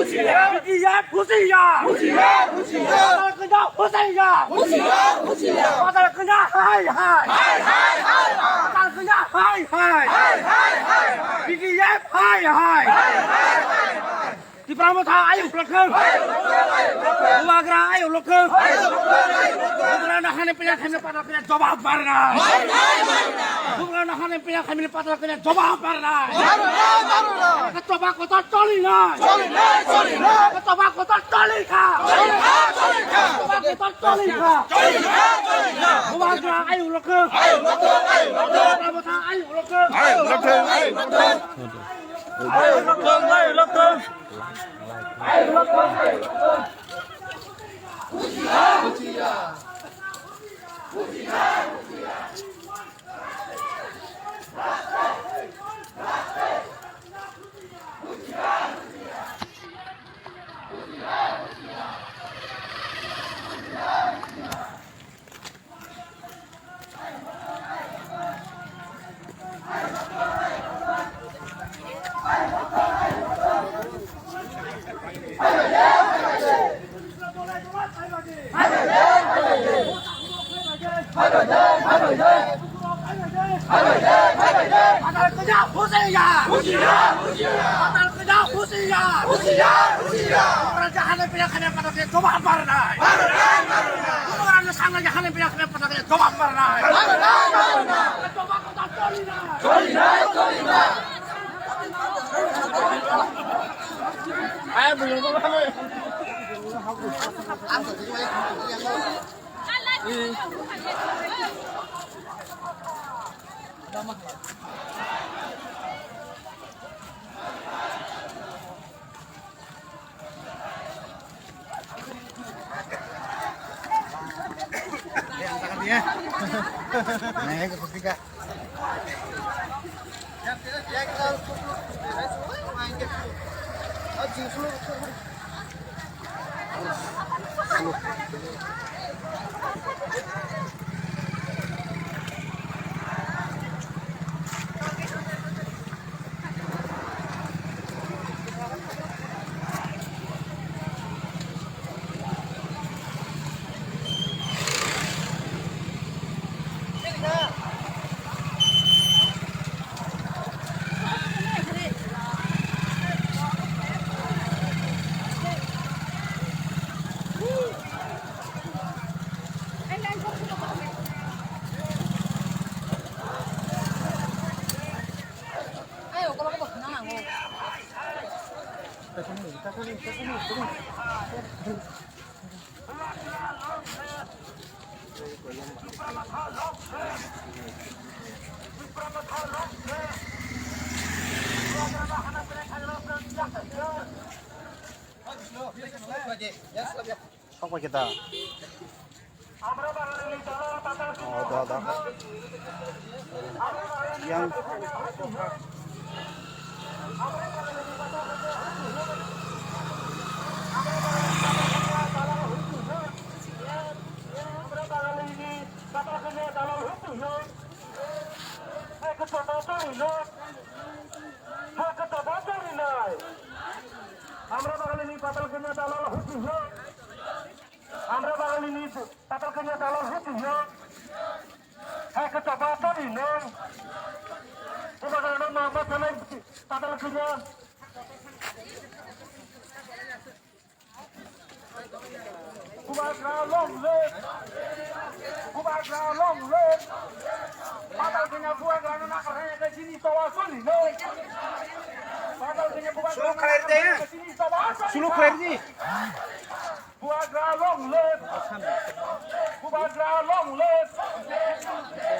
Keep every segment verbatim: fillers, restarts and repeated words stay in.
P D F husiar! Husiar, husiar! Patal kanya husiar! Husiar, husiar! Patal kanya hai hai! Hai hai hai hai! Patal kanya hai hai! Hai hai hai hai! P D F hai hai! Hai hai hai hai! Tipra Motha ayuk lokthwng! Bubagra ayuk lokthwng! Bubagra no hani pila khaimani patal kanya jobab marnai! Bubagra no hani pila khaimani patal kanya jobab marnai! Choba kotor choli nai! Choli nai, choli nai! Choba kotor choli kha! Choli nai, choli nai! Choba kotor choli kha! Choli nai, choli nai! Bubagra ayuk lokthwng! Ayuk lokthwng, ayuk lokthwng! Tipra Motha ayuk lokthwng! Ayuk lokthwng, ayuk lokthwng! Ayuk lokthwng, ayuk lokthwng! Patal kanya husiar! Husiar, husiar! Patal kanya husiar! Husiar, husiar! Bubagra jahani pila khaimani patal kanya jobab marnai! Marnai, marnai! Bubagra jahani pila khaimani patal kanya jobab marnai! Marnai, marnai! Choba kotor choli nai! Choli nai, choli nai! Sok pakai ta. Oh, dah, dah. Yang Amra Bagalini patal kanya dalal husi ho. Amra Bagalini patal kanya dalal husi ho. Hai ke coba tadi nong. Coba kalau mau apa sana patal kanya. Bubagra long live! Bubagra long live! Patal kanya bubagra no nakar hai ke sini towa soni no. Patal kanya bubagra no nakar hai ke sini towa soni. Sulu khair di. Bubagra long live! Bubagra long live!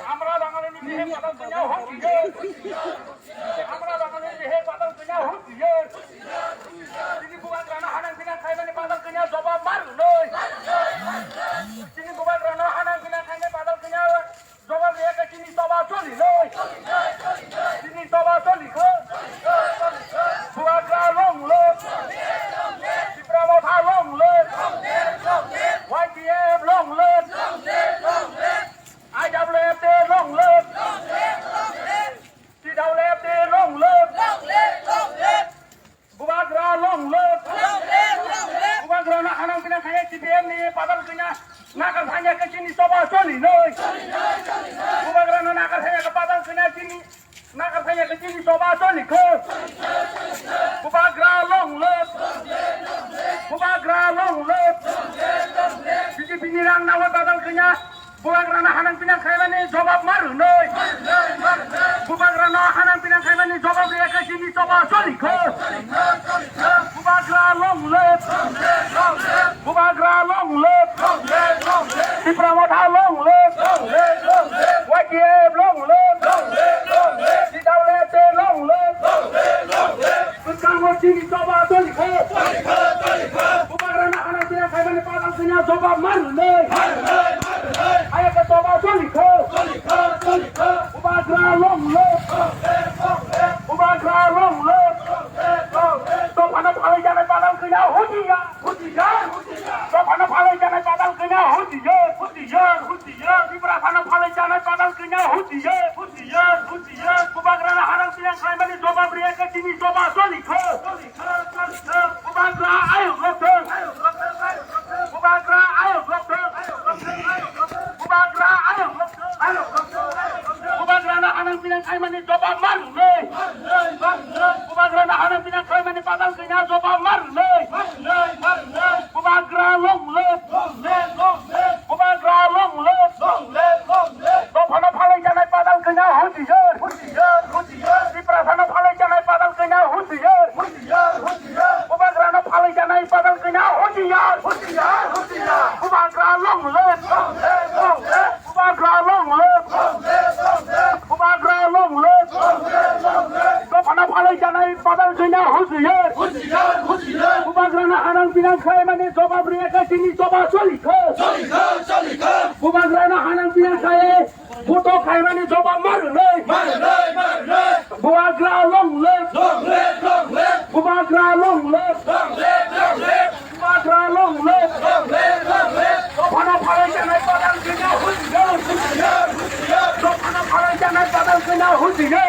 Amra Bangali ni bihe patal kanya hok live! Amra Bangali ni bihe patal kanya hok live! Chini bubagrano hanang pinang khaimani badal kanya jobab mar noi. Chini bubagrano hanang pinang khaimani badal kanya jobab riya khe chini toba choli noi. Chini toba choli kho. Bubagra long lo. Tipra Emni padal kanya nakar thanya ke chini soba soli noi. Bubagra no nakar thanya ke padal kanya chini nakar thanya ke chini soba soli kho. Bubagra long live. Bubagra long live. B J P ni rang nawa padal kanya. Bubagrano hanang pinang khaimani jobab ma rwnoi. Bubagrano hanang pinang khaimani jobab riya khe chini choba solikho. Bubagra long live. Bubagra long live. Tipra Motha long live. Y T F long live. C W F long live. Kwchangma chini choba solikho. Bubagrano hanang pinang khaimani padal kanya jobab ma rwnoi. Aya khe choba solikho. Bubagra long live. Bubagra long live. Dophano phalai janai padal kanya hujiya. Dophano phalai janai padal kanya hujiya. Tiprasano phalai janai padal kanya hujiya. Bubagrano hanang pinang khaimani jobab riya khe chini choba solikho. Bubagra ayuk lokthong. Bubagra ayuk lokthong. Bubagra ayuk lokthong. Bubagrano hanang pinang khaimani jobab ma rwnoi. Bubagrano hanang pinang khaimani padal kanya jobab ma rwnoi. Bubagra long live. Bubagra long live. Dophano phalai janai padal kanya hujiya. Tiprasano phalai janai padal kanya hujiya. Bubagrano phalai janai padal kanya hujiya. Bubagra long live. Bubagra long live. Bubagra long live. Dophano phalai janai padal kanya hujiya. Bubagrano hanang pinang khaimani jobab riya khe chini choba solikho. Bubagrano hanang pinang khai. Photo khaimani jobab ma rwnoi. Bubagra long live. Bubagra long live. Bubagra long live. Dophano phalai janai padal kanya hujiya. Dophano phalai janai padal kanya hujiya.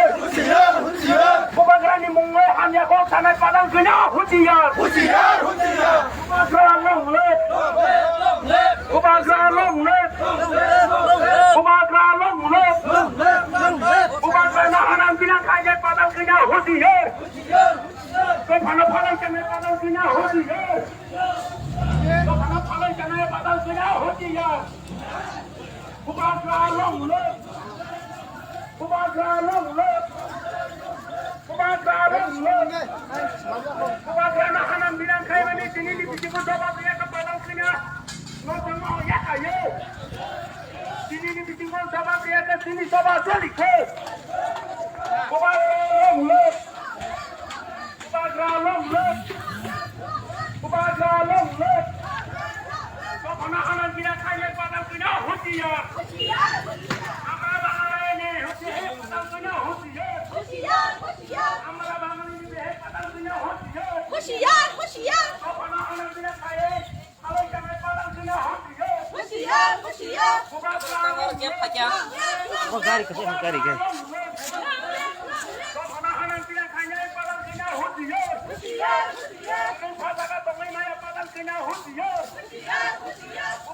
Bubagrani mungwi hamya kok sanai padal kanya hujiya. Bubagra long live. Bubagra long live. Bubagra long live. Bubagrano hanang pinang khainai padal kanya hujiya. Dophano phalai janai padal kanya hujiya. Dophano phalai janai padal kanya hujiya. Bubagra long live. Bubagra long live. Bubagra long live. Bubagrano hanang pinang khaimani chini ni bisingo jobab riya khe padal kanya. No tongma ya ayo. Chini ni bisingo jobab riya khe chini choba solikho. Bubagra long live. Bubagra long live. Bubagra long live. Dophano hanang pinang khainai padal kanya hujiya. Amra bahai ni hujiya padal kanya hujiya. Amra bahai ni hujiya padal kanya hujiya. Hushiyar, hushiyar. Dophano hanang pinang khai. Hushiyar, hushiyar. Oh, gari, gari, gari. Hushiyar, hushiyar.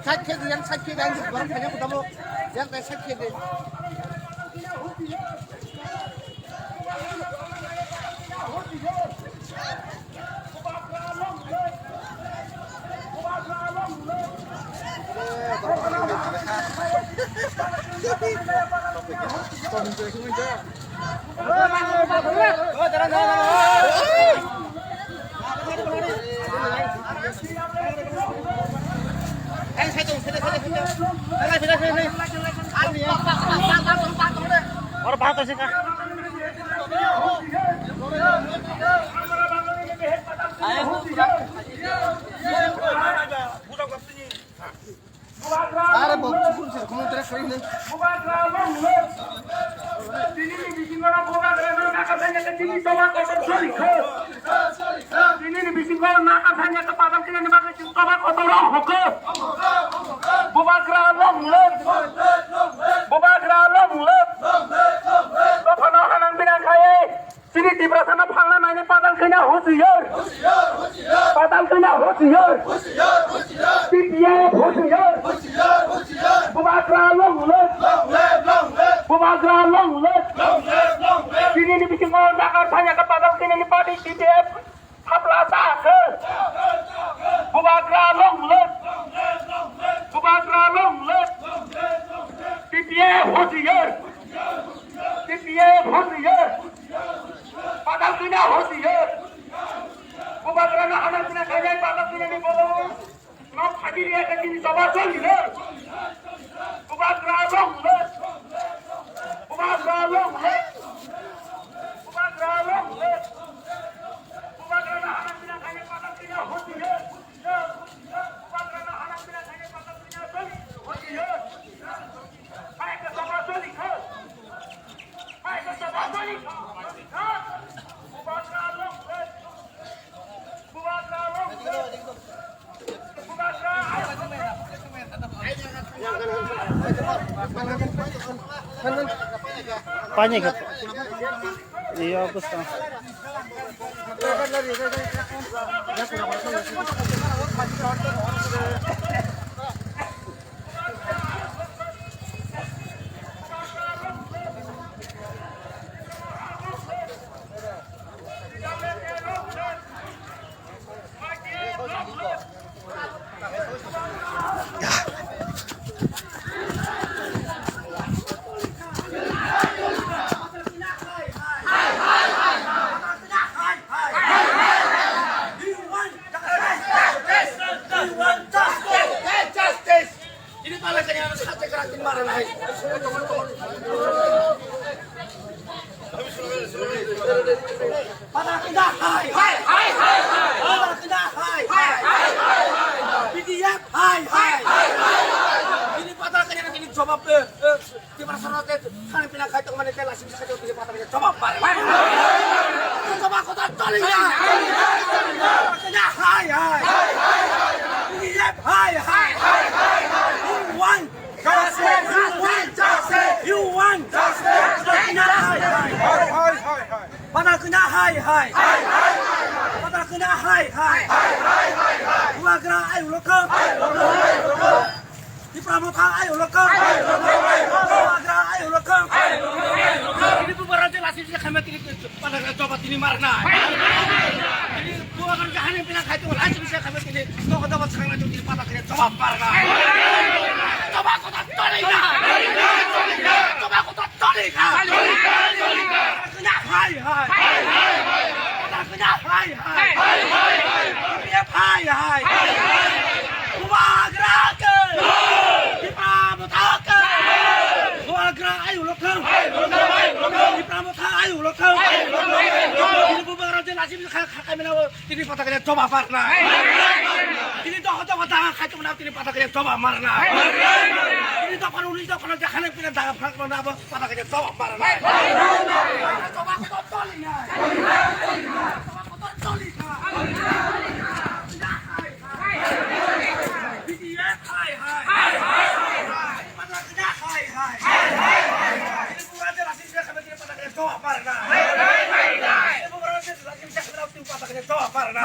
Side khe di, yang side khe di, ang borok khaina bo tamo. Yang tai side khe di. Oro bahat ase ka. Chini toba kotor sori kho. Chini ni bisingo na kathanya ka padal kini ni bagwi chini toba kotor rok hokho. Bubagra long live. Bubagra long live. Dophano hanang binang khaye. Chini Tiprasano phangna naini padal kina husiyor. Padal kina husiyor. T P F husiyor. Bubagra long live. Bubagra long live. Chini ni bisingo nakar thanya ka padal kini ni party T P F. Thapla ta khe. Bubagra long live. Bubagra long live. T P F husiyor. T P F husiyor. Padal kina husiyor. Bubagra na hanang kina khainai padal kina ni bolo. Nok khajiri ya kajini soba songile. Bubagra long live. Bubagra long live. Bubagra long live. Bubagra na hanang bina khaye patak bina hoti ye. Bubagra na hanang bina khaye patak bina song hoti ye. Hai ke soba songile. Hai ke soba songile. Bubagra long live. Pani ka. Iya, basta. Ini pala kanya anak sate kerak ini marah naik. Pada kena hai, hai, hai, hai, hai. Pada kena hai, hai, hai, hai, hai. P D F hai, hai, hai, hai, hai. Ini pada kanya anak ini jawab eh, eh. Tiprasano te thani pina khai tongmani te lasing sai tong tini pata kanya jawab mare. Jawab kota toli ya. Kanya hai hai. P D F hai hai. You want justice. You want justice. You want justice. Kanya hai hai. Hai, hai, hai, hai. Pata kanya hai hai. Pata kanya hai hai. Hai, hai, hai, hai. Bubagra ai ulokam. Hai, ulokam, ai ulokam. Tipra Motha ai ulokam. Ai ulokam, ai ulokam. Bubagra ai ulokam. Ai ulokam, ai ulokam. Ini bubagra je lasing je khamya tini pata kanya jawab tini marna. Ini bubagra je hani pina khai tu lasing je khamya tini to kota bat khangna tini pata kanya jawab marna. Jawab kota toli na. Jawab kota Toli kha. Toli kha, toli kha. Kena hai hai. Hai, hai, hai, hai. Kena hai hai. Hai, hai, hai, hai. P D F hai hai. Hai, hai, hai. Bubagra ke. Tipra Motha ke. Bubagra ai ulokam. Ai ulokam, ai ulokam. Tipra Motha ai ulokam. Ai ulokam, ai ulokam. Ini bubagra je lasing kha kha kha mena. Tini pata kanya jawab marna. Tini doho doho danga khai tongmani tini pata kanya jawab marna. Tini dophano uni dophano jekhane pina danga phang tongmani abo pata kanya jawab marna. Jawab kotor toli na. Jawab kotor toli na. P D F hai hai. Pata kanya hai hai. Tini pura je lasing je kami tini pata kanya jawab marna. Tini pura je Jawab marna.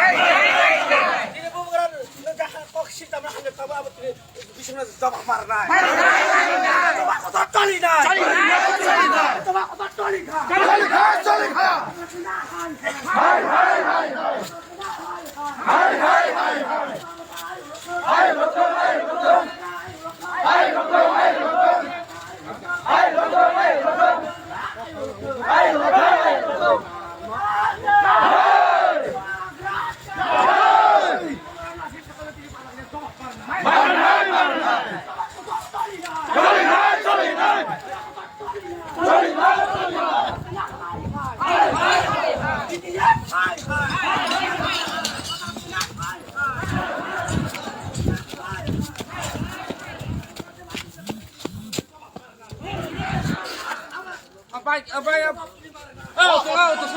Ini bubagra no jaha kok sita ma hanya tama abo tini bisingna jawab marna. Jawab kotor toli na. Jawab kotor toli na. Hai, hai, hai, hai. Hai, hai, hai, hai. Abai, abai, ab-, oh, tengah, oh,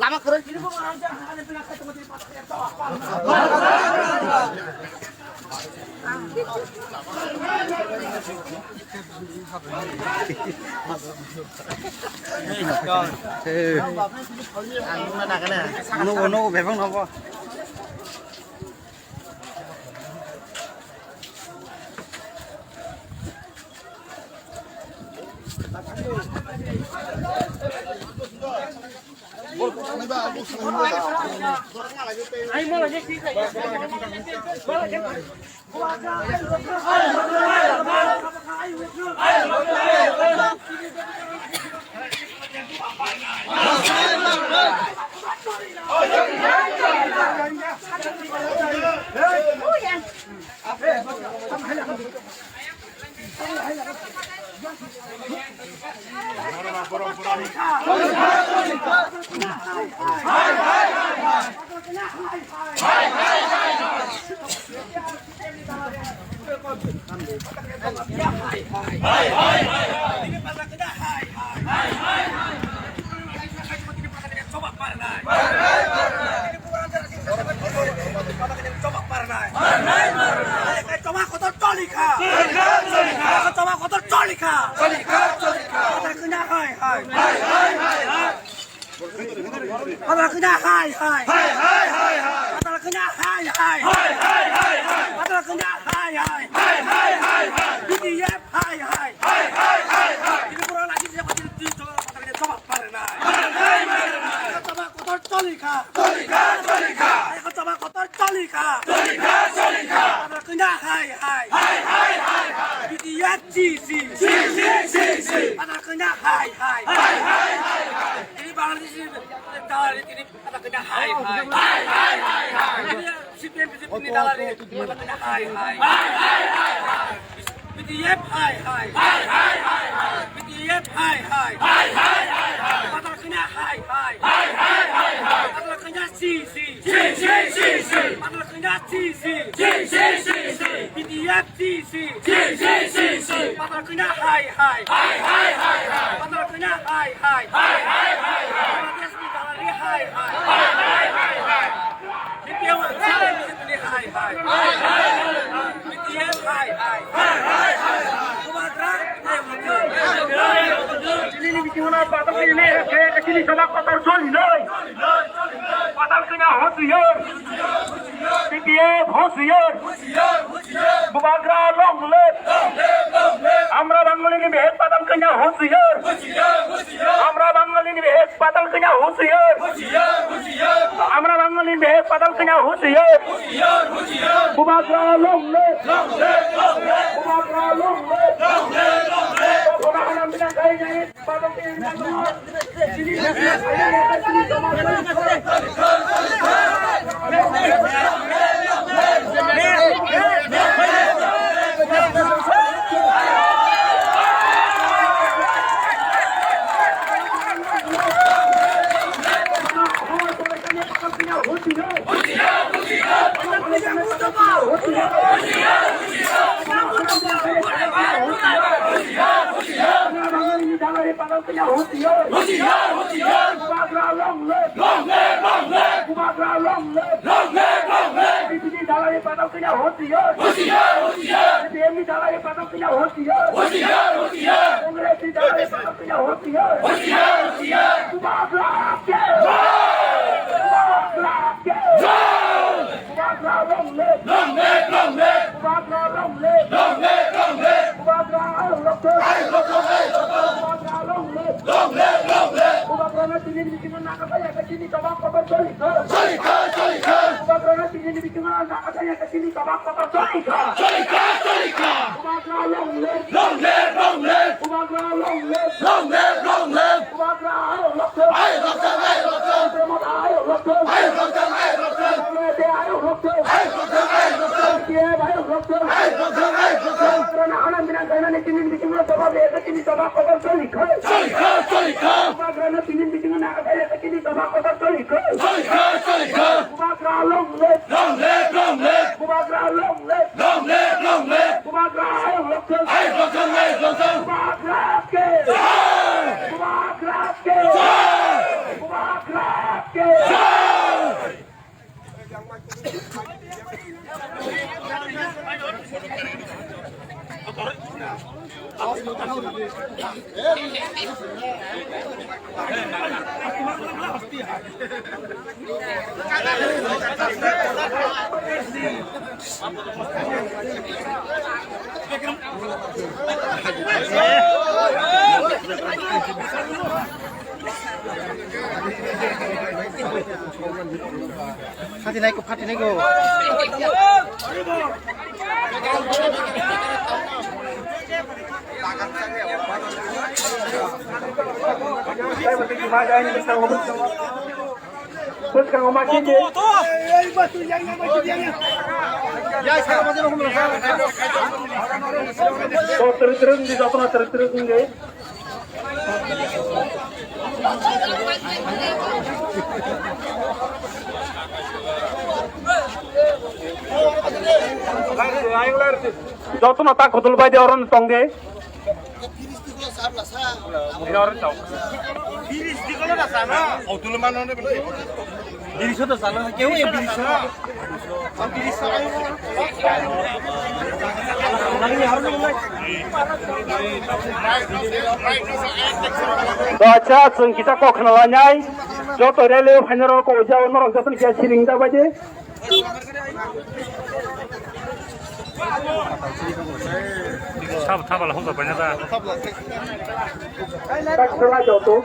Lama kere. Nugo, nugo, bebak nobo. Toma kotor cholikha. Toma kotor cholikha. Cholikha, cholikha. Kotor kena hai hai. Hai hai hai hai. Hai hai hai hai. Kotor kena hai hai. Hai hai hai hai. Kotor kena hai hai. Hai hai hai hai. B D F hai hai. Hai hai hai hai. Ini kurang lagi siapa tidak di Toma parna. Hai hai hai hai. Toma kotor cholikha. Cholikha, cholikha. Toma kotor cholikha. Cholikha, cholikha. Kotor kena hai hai. Hai hai hai hai. B D F C C. C C C C. Kotor kena hai hai. Hai hai hai hai. Ini Bangladesh ini, ini Kotor kena hai hai. Hai hai hai hai. Ini C P M B J P ni dalali, kotor kena hai hai. Hai hai hai hai. B D F hai hai. Hai hai hai hai. B D F hai hai. Hai hai hai hai. Kotor kena hai hai. Hai hai hai hai. Kotor kena C C. C C C C. Kotor kena C C. C C C C. B D F C C. C C C C. Kotor kena hai hai. Hai hai hai hai. Kotor kena hai hai. Hai hai hai hai. Bangladesh ni dalali hai hai. Hai hai hai hai. Hai hai hai hai. Chini ni bisingo no patang ni le, kaya ke chini sama kotor choli noi. Patang kena hosiyar. C P F hosiyar. Bubagra long live. Amra Bangali ni behet patang kena hosiyar. Amra Bangali ni behet patang kena hosiyar. Amra Bangali ni behet patang kena hosiyar. Bubagra long live. Bubagra long live. Bubagra long live. Bubagra long live. Husiar, husiar! Bubagra long live! Long live, long live! Bubagra long live! Long live, long live! B J P ni dalai padal kaya husiar! Husiar, husiar! C P M ni dalai padal kaya husiar! Husiar, husiar! Congress ni dalai padal kaya husiar! Husiar, husiar! Bubagra ke! Bubagra ke! Bubagra long live! Long live, long live! Bubagra long live! Long live, long live! Bubagra ayuk lokthung! Ayuk lokthung, ayuk lokthung! Bubagra long live! Long live, long live! Bubagrano tini ni bisingo nakathai ya khe chini tobak kotor choli kha. Choli kha, choli kha. Bubagrano tini ni bisingo nakathai ya khe chini tobak kotor choli kha. Choli kha, choli kha. Bubagra long live. Long live, long live. Bubagra long live. Long live, long live. Bubagra ayuk lokthung. Ayuk lokthung, ayuk lokthung. Bubagra ayuk lokthung. Ayuk lokthung, ayuk lokthung. Bubagra ayuk lokthung. Ayuk lokthung, ayuk lokthung. B P F ayuk lokthung. Ayuk lokthung, ayuk lokthung. Bubagrano hanam binam khainani tini ni bisingo tobak ya khe chini tobak kotor choli kha. Choli kha, choli kha. Bubagrano tini bisingo nakathai ya khe chini tobak kotor choli kha. Choli kha, choli kha. Bubagra long live. Long live, long live. Bubagra long live. Long live, long live. Bubagra ayuk lokthung. Ayuk lokthung, ayuk lokthung. Bubagra ke! Jai! Bubagra ke! Jai! Bubagra ke! Jai! Phatinai ko, phatinai ko. Bwskango ma khe khe. To twrwk twrwk wngdi, jotono twrwk twrwk wngdi. Jotono ta kutul bai de, oro tong de. To acha, chwng kisa kok khna lainai. Joto rally o phainai rok ko ujao norok joto ni kisa siring da bai de. Sab thabala hokjak paina da. Tak sela joto.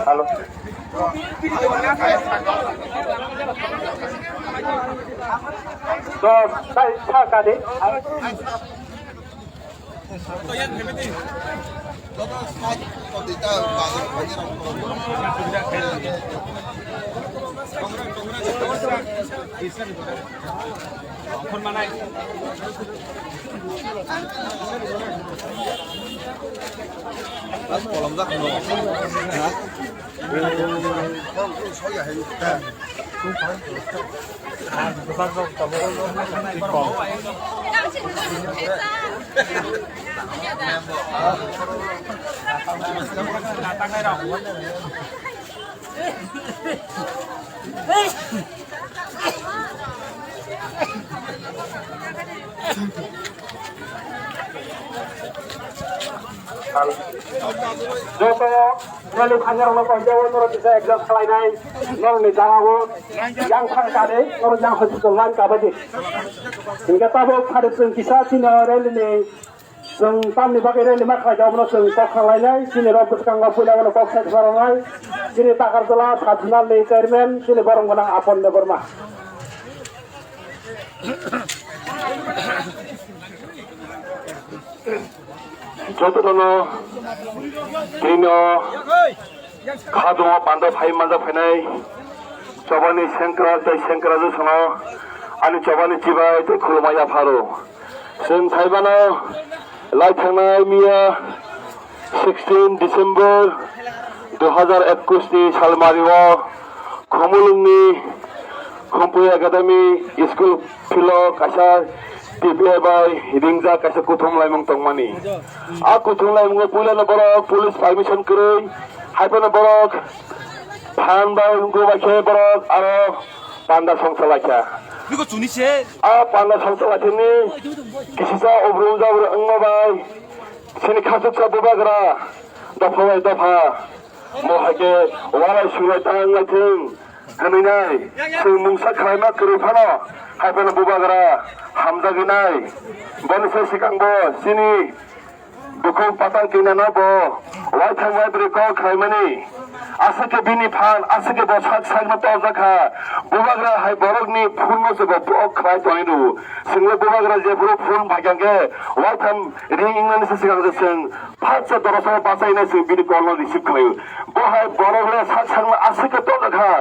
Hello. To, sai, sa ka de. Joto rally phainai rokno koi jabo norok kisa exhaust khlainai norokni jagao yang thang kade norok yang hospital line kabadi. Hingke tabok phari chwng kisa chini rally ni chwng tamni bagwi rally ma khlai jabo no chwng kok khlainai chini rok bwskango puila bono kok sai khna rwnai chini Takarjala sub zonal ni chairman chini borong gwnang Apon Debbarma. Jotono tino khatungo panda phai manja phainai chobani sengkrak tei sengkrak jwsongo ani chobani chibai tei khulumai yapharo. Chwng thaibano Lai thangnai miya sixteen December dui hazar ekush ni salmari o Khumulwng ni Khumpui Academy school field o kaisa T P F bai ringjak kaisa kuthum laimung tongmani. A kuthum laimungo puilano borok police permission kwrwi, haiphano borok phan bai wngkuk bai khe borok aro panda songsa laikha. Niko chuni se. A panda songsa laikhani kisisa obrum jabra wngma bai chini khachuksa bubagra dopha bai dopha mo hai khe walai suilai ta wnglaithwng. Hwnwi nai, chwng mungsa khlaima kwrwi phano, hai phano bubagra hamjagwi nai. Boni se swkang bo chini bukhuk patal kinano bo waithang waibrwi kok khlaimani. Aswk khe bini phan, aswk khe bo sak sakno torjak kha. Bubagra hai borokni phunno se bo block khlai tongwi rw. Chwngno bubagra jephuru phun phaikha khe waitham ring wngnani se swkang se chwng Phatsa dorosano bachaina se bini call no receive khlaio. Bo hai borok le sak sakno aswk khe tongkha.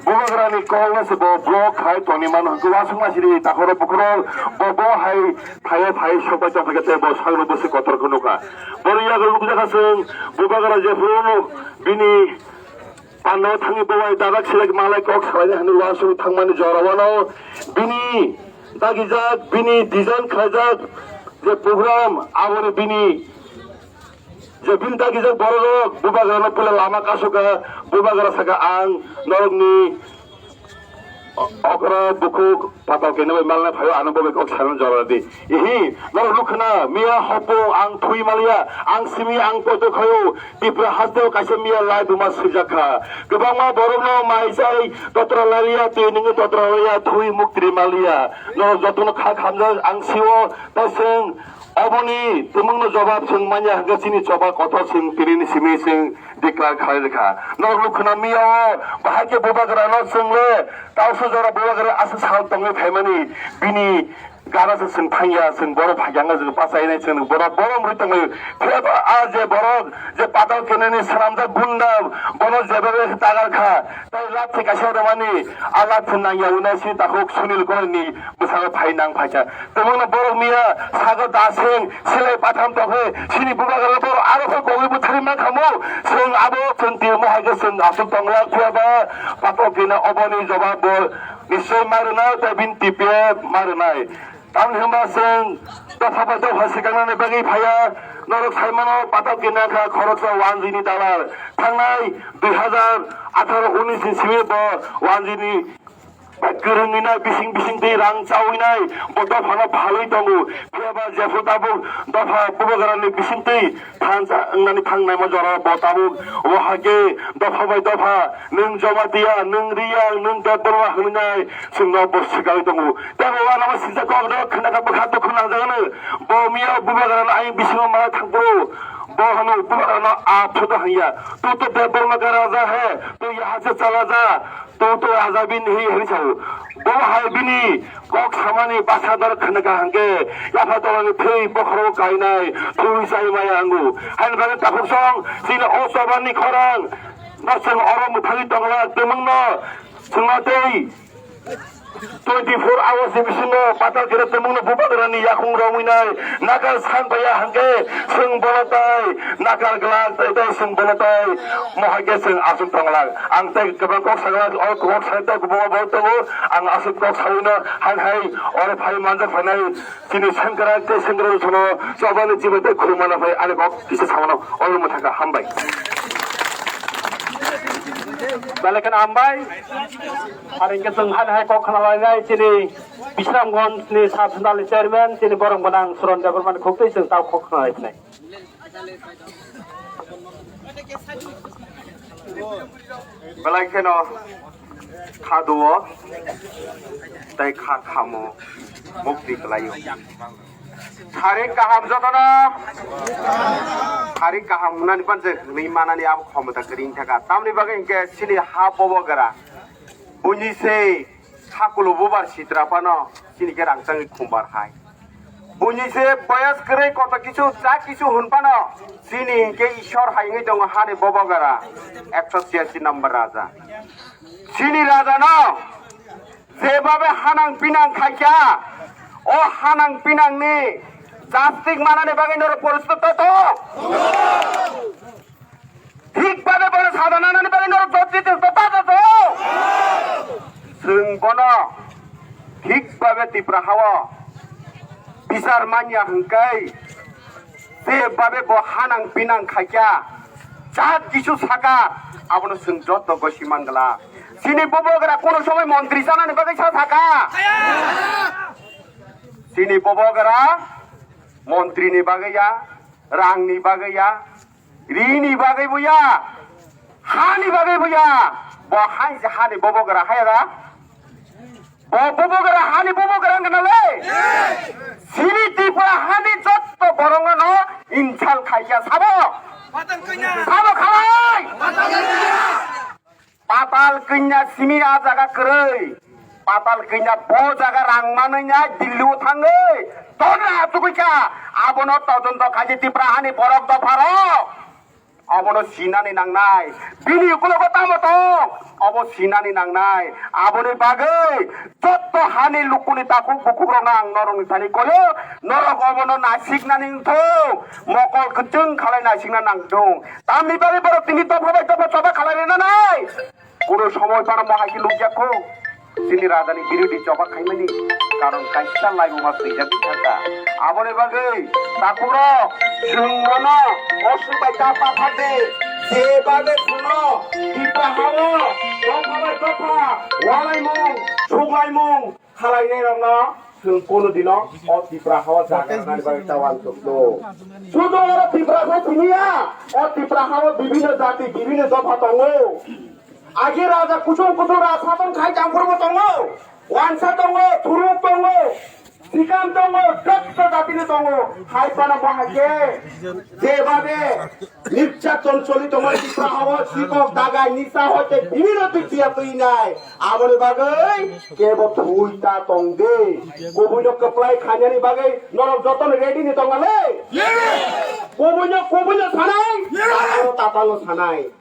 Bubagrani call no se bo block khai tongni mano hwnkhe uansukma siri takhoro bukhoro bo bo hai thaio phai sokbai tongkha khe tei bo sakno bwswk kotor khe nukha. Boni yago nukjakha chwng bubagra jephuru bini panda thangwi bo bai dadak selek malai kok salaina hwnwi uansuk thangmani jora wano bini dagijak bini design khlaijak je program aboni bini Je bini dagijak bororok bubagrano puila lama kasukha, bubagra saka ang norokni o-, okra bukhuk patal kena bai malna phaio ano bo bai kok sana jora di. Ihi, norok nukhna miya hopo ang thui maliya, ang simi ang poto khayo, Tipra hasteo kaisa miya lai buma swijak kha. Kwbangma borokno mai chai totra laliya, twi nungwi totra laliya, thui muktri maliya. Norok jotono kha khamjak ang sio, ta seng Oboni tumungno jobab chwng manya hwnkhe chini choba kotor chwng tinini simi chwng declare khlai rwkha. Norok nukhuna miya o bahai khe bubagrano chwng le tausa jora bubagra aswk sal tongwi phaimani bini gana se chwng thangya, chwng borok phaikha wngkha chwng pachainai chwng borok borom rwi tonglaio. Phiya ba a je borok je patal kenani swnamjak gunda bono jebabe tagar kha, tei lathi kaisa rwmani a lathi nangya hwnwi si takhuk Sunil Goyalni bwskango phai nang phaikha. Tongmungno borok miya sago daseng silai patham tokhe sini bubagra borok aro khe kogwi bwthari mankhamu. Chwng abo chwng tirmo hai khe chwng aswk tongla phiya ba patok gina oboni jobab bo nischoi ma rwnai tei bini T P F ma rwnai. Tamni hwnba chwng dopha bai dopha swkangna bagwi phaiya norok saimano patok gina kha khoroksa one G ni dalar thangnai dui hazar atharo unis ni simi bo one G ni Kwrwngwi nai bising bising twi rang chawi nai bo dophano phalwi tongo. Phiya ba jephru tabuk dopha bubagrani bising twi thansa wngnani thangnaima jora bo tabuk. O hake dopha bai dopha nwng Jamatia, nwng Riyang, nwng Debbarma hwnwi nai chwngno bo swkagwi tongo. Tei bo uanama sijak kok rok khna kha bwkha dukhu nangjagano. Bo miya bubagrano ayang bisingo ma thangphuru bo hano bubagrano a photo hangya. Tuto Debbarma ka raja hai, tu yaha se chala ja. Tong tong raja bini hi hwnwi sao. Bo hai bini kok samani basa dor khna kha hwnkhe yapha tolani thwi bokhorok kainai thwi sai maya wngo. Haini bagwi takhuk song chini o chobani khorang no chwng oro mwthangwi tongla twmwngno chwngno tei twenty four hours ni bisingo patal kere twmwngno bubagrani yakung romwi nai nakar san paya hwnkhe chwng bono tai nakar glak tai tai chwng bono tai mohai khe chwng aswk tonglak. Ang tei kwbang kok saglak, o kok sai tei kwbangma borok tongo. Ang aswk kok saui no hai hai oro phai manjak phainai chini sengkrak tei sengkrak sono chobani chibai tei khulumana phai ani kok kisa samano oro mwthaka hambai. Belai kheno hambai. Ar hingke chwng hai hai kok khna lainai chini Bisramganj ni sub zonal chairman chini borok gwnang Suron Debbarmani khuk twi chwng tao kok khna lai phinai. Belai kheno kha duo tei kha khamo mukti kwlaio. Thari kaham jotono, thari kaham hwnani panse hwnwi manani abo khomota kwrwi wngkha kha. Tamni bagwi hinkhe chini ha bobo gra. Buini se sakulu bubar sitra phano chini khe rangchangwi khumbar hai. Buini se boyas kwrwi koto kisu cha kisu hwn phano chini hinkhe Ishwar hai wngwi tongo hani bobo gra ekso chiyasi number raja. Chini raja no jebabe hanang pinang khaikha, o hanang pinang ni Jastik manani bagwi norok poristut to to. Thik babe bono saja nanani bagwi norok jotjiti to to to. Chwng bono thik babe Tipra hao bichar manya hwnkhe je babe bo hanang pinang khaikya, ja kisu saka, abono chwng joto gosi mangla. Chini bubagra kono somoi montri chanani bagwi sa saka. Chini bubagra montri ni bagwi ya, rang ni bagwi ya, ri ni bagwi bo ya, ha ni bagwi bo ya. Bo hai je ha ni bubagra haya da. Bo bubagra ha ni bubagra wngkha na le? Chini Tripura ha ni jotto borok no insult khaikya sabo. Sabo khalai. Patal Kanya simi a jaga kwrwi. Patal Kanya bo jaga rang manwi na Delhi o thangwi torna achugwi kha. Abono todonto khaidi Tripura hani borok dopha rok. Abono sinani nangnai. Bini ukulogo tamo tong? Obo sinani nangnai. Aboni bagwi jotto hani lukuni takhuk bukhuk rokno ang norokni thani koyo. Norok obono nasiknani wngthung. Mokol kwchwng khalai nasikna nangthung. Tamni bagwi borok tini dopha bai dopha choba khalai rina nai. Kuno somoi phano mohai khe lukjakho. Chini rajani birodhi choba khaimani karon kaisa laibuma twijak thangkha. Aboni bagwi takhurok chwng bono osuk bai ta pathak de. Je bagwi chwngno Tipra hao dopha bai dopha walaimung, suklaimung, khalainairokno chwng kunu dino o Tipra hao jaga rwnani bagwi ta uansukno. Sudu oro Tipra sa siniya, o Tipra hao bibhinno jati, bibhinno dopha tongo. Agi raja kuchung kuchung raja sapan khai jangphurbo tongo, wansa tongo, thuruk tongo, sikam tongo, jotto jatini tongo. Hai phano bo hai khe je babe niryaton choli tongo Tipra hao, sikok dagai nisa hoite bibhinno dik diya twi nai. Aboni bagwi kebo thwi ta tong de. Kubuino kwplai khainani bagwi norok jotono ready ni tong le? Kubuino, kubuino sanai? Tatalo, tatalo sanai.